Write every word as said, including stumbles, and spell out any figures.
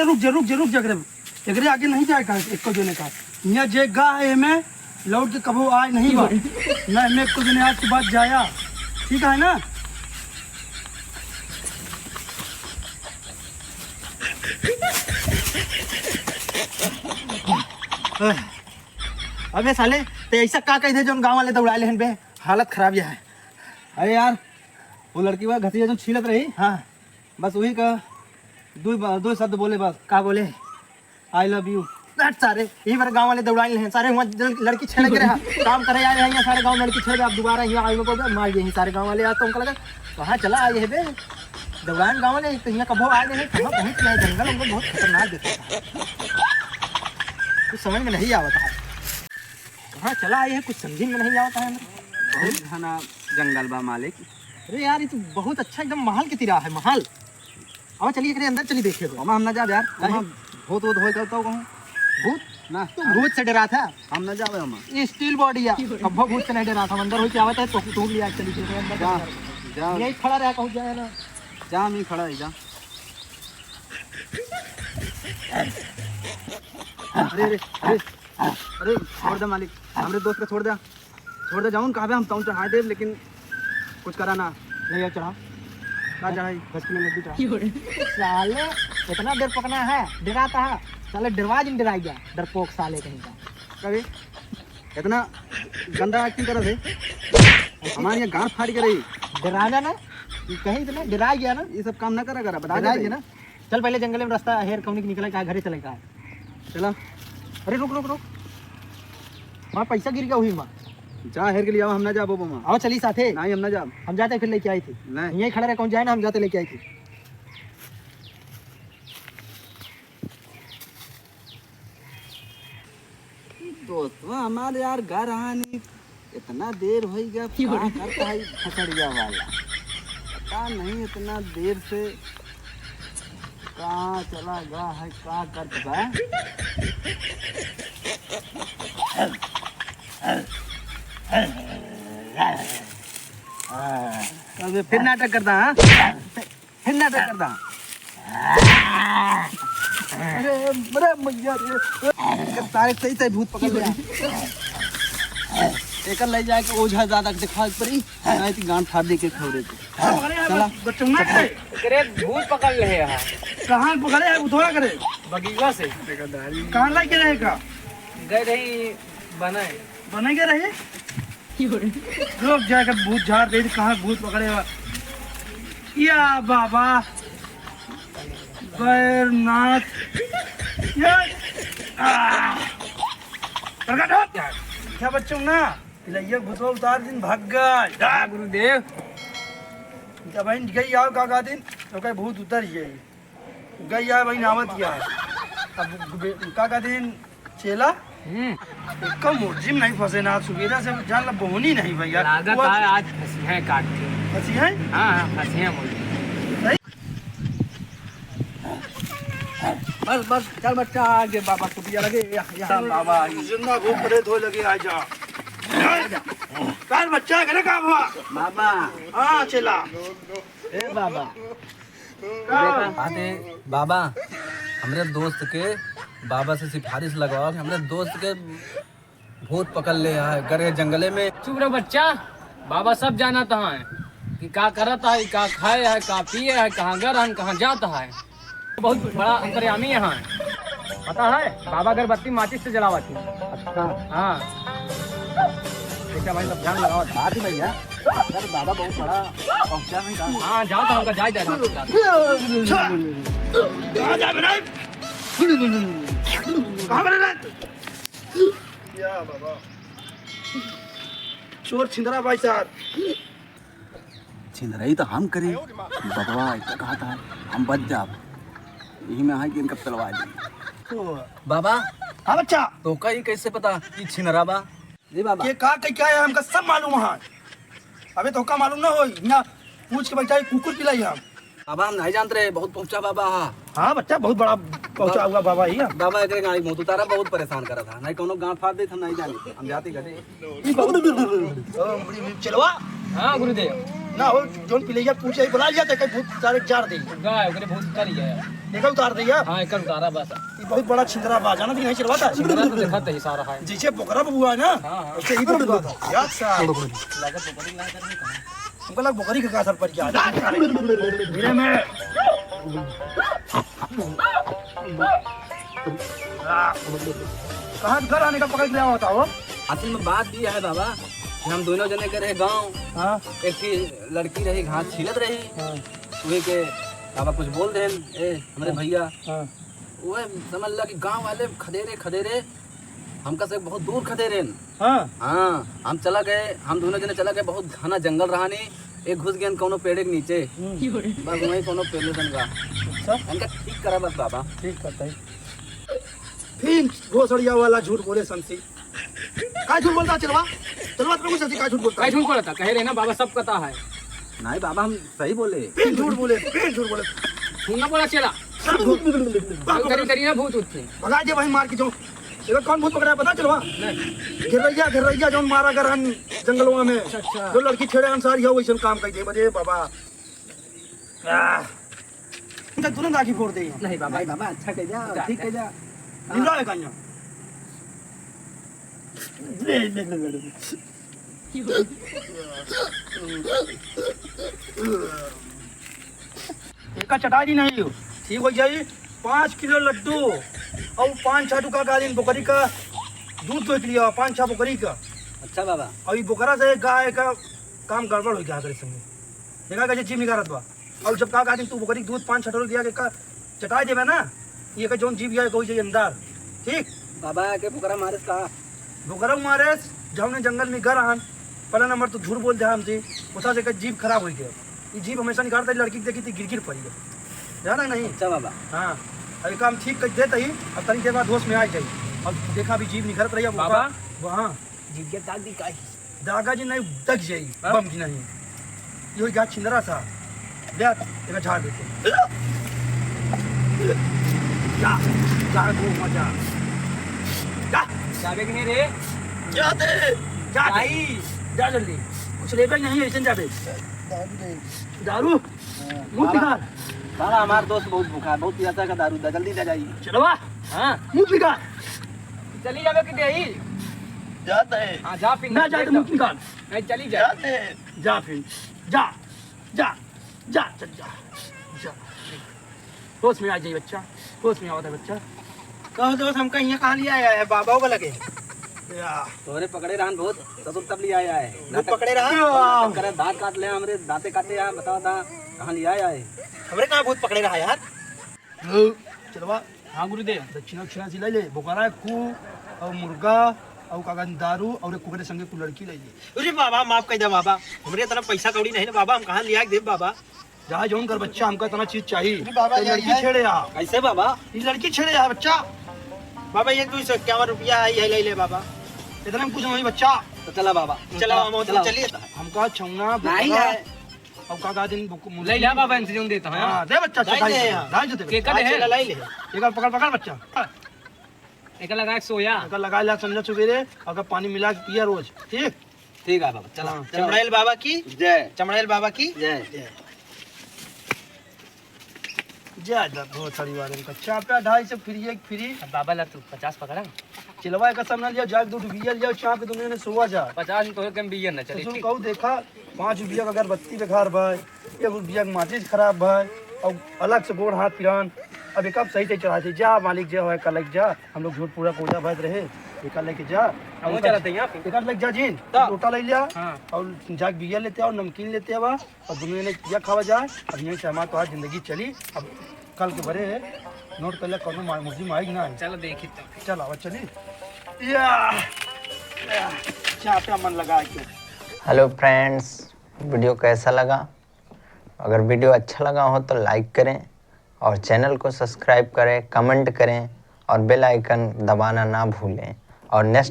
रुक जा, रुक जा, रुक जा, एकरे, एकरे आगे नहीं जाए का, एको जने का। हियाँ जे गा है एमे, लौट के कबो आए नहीं बा। ना एमे एको जने आज के बाद जाया। ठीक है ना? अबे साले, ते ऐसा का कह दे जोन गाँव वाले दौड़ा लेहन बे? हालत खराब या है। अरे यार, वो लड़की बा घसिया जो छीलत रही, हाँ। बस वही का दो ब-, दो शब्द बोले बस। का बोले? "I love you।" हट सारे, यही बार गाँव वाले दौड़ाई हैं सारे, वहाँ जल-, लड़की छेड़े के रहा। काम करे आए हैं यहाँ सारे गाँव में लड़की छेड़े, अब दोबारा यहाँ आए को मार दिए हैं सारे गाँव वाले। आज तो उनका लगा, "कहाँ चला आए है बे? दौड़ान गाँव वाले, तो यहाँ कबो आए नहीं, कहाँ पहुँच गए?" जंगल हमको बहुत खतरनाक देता था, कुछ समझ में नहीं आवता है। कहाँ चला आए हैं, कुछ समझ में नहीं आवता है हमें। बहुत घना जंगल बा मालिक। अरे यार, ये तो बहुत अच्छा एकदम महल की तरह है, महल। अब चलिए, एकरे अंदर चलिए, देखिए तो। ओमा हम ना जाब यार, काहे? ओमा भूत वूत होई तो, तो कहूँ। भूत? ना, तो हम भूत से डरा था? हम ना जाबे ओमा। ये steel body है, कब्बो भूत से नहीं डरा था, अंदर होई के आवत है, तो तू लिया, चलिए, चलिए, अंदर जा, चलिए। जा। यही खड़ा रहा, कहूँ जाए ना। जा, हम ही खड़ा है, जा। अरे, अरे, अरे, अरे, छोड़ दे मालिक, हमरे दोस्त का छोड़ दे। छोड़ दे, जाऊन कहबे हम तौन चढ़ाए देब, लेकिन कुछ करा ना। ले यार, चढ़ा। का चढ़ाई? दस किलो लड्डू चढ़ा। साले, इतना देर पकना है, डराता है। साले, डरवा जिन डराई गया, डरपोक साले कहीं का। कभी इतना गंदा acting करत है, हमारे यहाँ गांड फाड़ के रही। डराना ना, ये कहीं इतना डरा गया ना। ये सब काम ना करा करा, बता डरा दे गया भाई। ना। चल, पहले जंगल में रास्ता हेर, कौन की निकले का, घरे चले का। चला। अरे, रुक, रुक, रुक। वहाँ पैसा गिर गया हुई वहाँ। जा, हेर के लिए आओ, हम ना जाबो वहाँ। आओ, चली साथे। नहीं, हम ना जाब। हम जाते फिर लेके आई थी। नहीं। यहीं खड़ा रहे, कौन जाए ना, हम जाते लेके आई थी। ई दोस्तवा हमार यार घर आनी, इतना देर होइ गया, का करता है ई फसड़िया वाला? पता नहीं इतना देर से कहाँ चला गया है, का करता है। अबे फिर नाटक करता, हाँ? फिर नाटक करता। अरे, अरे मैया रे, तारे सही सही भूत पकड़ लिया। एकर ले जाके ओझा दादा के दिखावे के पड़ी, नहीं तो गांड फाड़ दे के खौरे के। चला। एकरे भूत पकड़ ले है। कहाँ पकड़े है? उठवा करे। बगीवा से। कहाँ लेके रहे का? गए रही बनाए। बने के रही? लोग जाके भूत झाड़ दे, कहाँ भूत पकड़े बा? या बाबा, बैरनाथ, या, आ, प्रकट हो। क्या बच्चों ना, इलाइया भूतवा उतार दिन भाग गए। हाँ, गुरुदेव। जब बहन गई आओ का, का दिन, तो कहे भूत उतर जाए। गई आओ बहन आवत गया। अब बे-, का, का दिन, चेला? हम्म। एका मुर्जी में नहीं फंसे ना, आज सुबेरा से जान ला बोहनी नहीं भैया। लागत वो है आज फंसी है काट के। फंसी है? हाँ, हाँ, फंसी है मुर्जी। सही? बस, बस, चल बच्चा, आगे बाबा कुटिया लगे, या, या बाबा। जिंदा भूत प्रेत हो लगे, आ जा। चल बच्चा, करे काम हुआ? बाबा। हाँ, चेला। ए बाबा। का? अरे बाबा, हमरे दोस्त के बाबा से सिफारिश लगवाओ कि हमरे दोस्त के भूत पकड़ ले है गरे जंगले में। चुप रहो बच्चा, बाबा सब जानत है कि का करत है, का खाए है, का पिए है, कहाँ गए रहन, कहाँ जात है। बहुत बड़ा अंतर्यामी है। पता है, बाबा अगरबत्ती माचिस से जलावत है। अच्छा। हाँ। देखा भाई, सब ध्यान लगाओ। बात ही भैया, अगर बाबा बहुत बड़ा पहुंचा है का? हाँ, जाओ तो हमका जाए, जाए, जाओ, जाओ। कहाँ जा बे रे? कहाँ बे रे? या बाबा। चोर छिंदरा भाई साहब। छिंदरई तो हम करी, बबवा इतना कहा था, हम बच जाब। यही में है कि इनका पिलवा दी। तो बाबा, हाँ बच्चा। तो का ई कैसे पता कि छिनरा बा? जी बाबा। ये का, का, क्या है, हमका सब मालूम है। अबे तो का मालूम ना होई, यहाँ पूछ के बैठा है, कुकुर पिलाई हम। बाबा, हम नहीं जानते रहे, बहुत पहुँचा बाबा हा। हाँ बच्चा, बहुत बड़ा पहुँचा हुआ बाबा ही है। बाबा, एकरे गाड़ी बहुत उतारा, बहुत परेशान करा था, नहीं कोनो गांड फाड़ दे, हम नहीं जाने, हम जाते घरे। चलवा। हाँ गुरुदेव। ना हो, जोन पिलैया पूछे, बुला लिया तो कहीं भूत सारे जार दे। गाय, ओकरे भूत कर लिया। एका उतार दे यार। हाँ, एका उतारा बस। ये बहुत बड़ा छिंदरा बा, जाना कि नहीं चलवाता? छिंदरा तो देखा तही सारा है। जैसे बोकरा बबुआ है ना, हाँ, हाँ। वैसे ही बबुआ था। यार साहब। लागत बोकरी ना करने का। हमको लग बोकरी का असर पड़ गया। धीरे में। कहाँ घर आने का पकड़ लिया होता हो? असल में बात ये है बाबा कि हम दोनों जने के रहे गाँव। हाँ। एक थी लड़की रही, घास छीलत रही। हाँ। वही के बाबा कुछ बोल देन, ए, हमरे हाँ। भैया। हाँ। वह समझ ला कि गाँव वाले खदेरे, खदेरे, हमका से बहुत दूर खदेरे न। हाँ। हाँ, हम चला गए, हम दोनों जने चला गए, बहुत घना जंगल रहा नी, एक घुस गए न कौनो पेड़े के नीचे। हम्म। बस वहीं कौनो पेड़े सन का। अच्छा। इनका ठीक करा बस बाबा। ठीक करता है। फिर भोसड़िया वाला झूठ बोले संसी। का झूठ बोलता चलवा? चलवा, तुम संसी का झूठ बोलता? का झूठ बोलता? कहे रहे ना बाबा, सब पता है। नहीं बाबा, हम सही बोले। फिर झूठ बोले, फिर झूठ बोले। झूठ ना बोला चला। सब झूठ। कल करी करी ना भूत उठते। भगा दे भाई मार के जो। एगो कौन भूत पकड़ा है पता चलवा? नहीं। घेरैया, घेरैया जौन मारा गरहन जंगलवा में। अच्छा, अच्छा। जो लड़की छेड़े अंसार यह वैसन काम कर दे बजे बाबा। आह। इनका तुरंत आँखी फोड़ दे। नहीं बाबा। नहीं बाबा, अच्छा कह जा, जा, ठीक जा। कह जा। निंदा है कान्या। एका चटाई नहीं हो, ठीक हो जाई। पाँच किलो लड्डू और पाँच छह टुका का दिन बोकरी का दूध तो लिया, पाँच छह बोकरी का। अच्छा बाबा। और ये बोकरा से गाय का काम गड़बड़ हो गया तेरे संगे। देखा कैसे जीभ निकालत बा। और जब का कहती तू बोकरी के दूध पाँच छह टुका दिया के का चटाई देबे ना, ये का जौन जीभ गया कोई जाई अंदर। ठीक। बाबा के बोकरा मारे का? बोकरा मारे, जौने जंगल में गर हन, पहला नंबर तो झूठ बोल दे हमसे, उठा से का जीभ खराब हो गया। ये जीभ हमेशा निकालता है, लड़की के देखी थी गिर गिर पड़ी है, जाना नहीं? अच्छा बाबा। हाँ, अरे काम ठीक कर देता ही, अब तनी देर बाद होश में आ जाई। अब देखा अभी जीभ निकलत रही है, बाबा। वो हाँ। जीभ के दाग दी काई? दागा जी नहीं, दग जाई, हाँ? बम की नहीं। यो जा छिंदरा सा। ले, एका झाड़ देते। जा, जा, घूम, जा। जा। जाबे कि नहीं रे? जा दे। जा दे। जाई। जा जल्दी। कुछ लेबे नहीं, ऐसे जाबे। दारू दे। दारू? हाँ। मुंह बाबा, निकाल। बाबा, हमार दोस्त बहुत भूखा है, बहुत पियासा का दारू दा, जल्दी दे जाई। चलवा। हाँ। मुंह निकाल। चली जाबे कि देही? जाते हैं। हाँ, जा फिर। ना जाए तो मुंह निकाल। नहीं, चली जा। जाते हैं। जा फिर। जा। जा। जा, चल जा। जा। होश में आ जाई बच्चा। होश में आवत है बच्चा। कहो दोस्त, हमका यहाँ कहाँ लिया आया है? बाबा को लगे। या। तोहरे पकड़े रहन भूत, ससुर तब लिया आया है। भूत पकड़े रहा? नाटक करे, दांत काट ले हमरे, दांते काटे यार, बताओ दा, कहाँ लिया आया है? हमरे कहाँ भूत पकड़े रहा यार? चलवा। हाँ गुरुदेव। दक्षिणा उक्षिणा से ले ले, बोकरा एक कु, और मुर्गा, और का कहन दारू, और एक कुकरे संगे कु लड़की ले ले। अरे बाबा, माफ कर दे बाबा, हमरे इतना पैसा कौड़ी नहीं ना बाबा, हम कहाँ लिया के देब बाबा? जा जौन कर बच्चा, हमका इतना चीज चाहिए। अरे बाबा, ये ये लड़की है। छेड़े आ। कैसे बाबा? ये लड़की छेड़े आ बच्चा। बाबा, ये दो सौ इक्यावन रुपया है, ये ले ले बाबा। इतना में कुछ नहीं बच्चा। तो चला बाबा। चला बाबा, चला। चलिए। हमका छौना, नहीं बोकरा, है। अब का, का दिन बुक-, ले जा बाबा, इनसे जौन देता है। हाँ, दे बच्चा, दाई चढ़ाई दे दे, यार। दाई दे, दे। केकर है? चला, लाई ले। एक बार पकड़, पकड़ बच्चा। एक लगा के सोया। एक लगा ला संझा सुबेरे, अगर पानी मिला के पिया रोज, ठीक? ठीक है बाबा, चला। हाँ, चला। चमड़ैल बाबा की जय। चमड़ैल बाबा की जय। जय। जा, जा, बहुत सारी बार इनका चाप्या ढाई सौ फ्री, एक फ्री। अब बाबा ला तू पचास पकड़ा। चिलवा का सामने लिया, जाके दो ठो बियर लिया, चाप के दुनिया ने सोवा जा। पचास में तो एक बियर ना चले, ससुर ठीक। कहू देखा, पाँच रुपया का अगरबत्ती बेकार भाई, एक रुपया का माचिस खराब भाई, और अलग से गोड़ हाथ पिरान। अब एक आप सही से चढ़ा दे, जा मालिक, जय होए, कल जा, हम लोग झूठ पूरा कोजा भर रहे, एक लेके जा। हमहूँ चलत हई यहाँ पे। एक लेके जा जी, तो। लोटा ले लिया, हाँ। और जाके बियर लेते आओ, नमकीन लेते आवा, और दुनिया ने पिया खावा जाए। अब यहीं से हमार तो आज जिंदगी चली। अब कल के बरे नोट पहले कौनो मार मुर्गी माई ना आई। चलो देखी तो। चल आवा चली। या, या, चाप्या मन लगा के। हेलो फ्रेंड्स, वीडियो कैसा लगा? अगर वीडियो अच्छा लगा हो तो लाइक करें और चैनल को सब्सक्राइब करें, कमेंट करें और बेल आइकन दबाना ना भूलें। और नेक्स्ट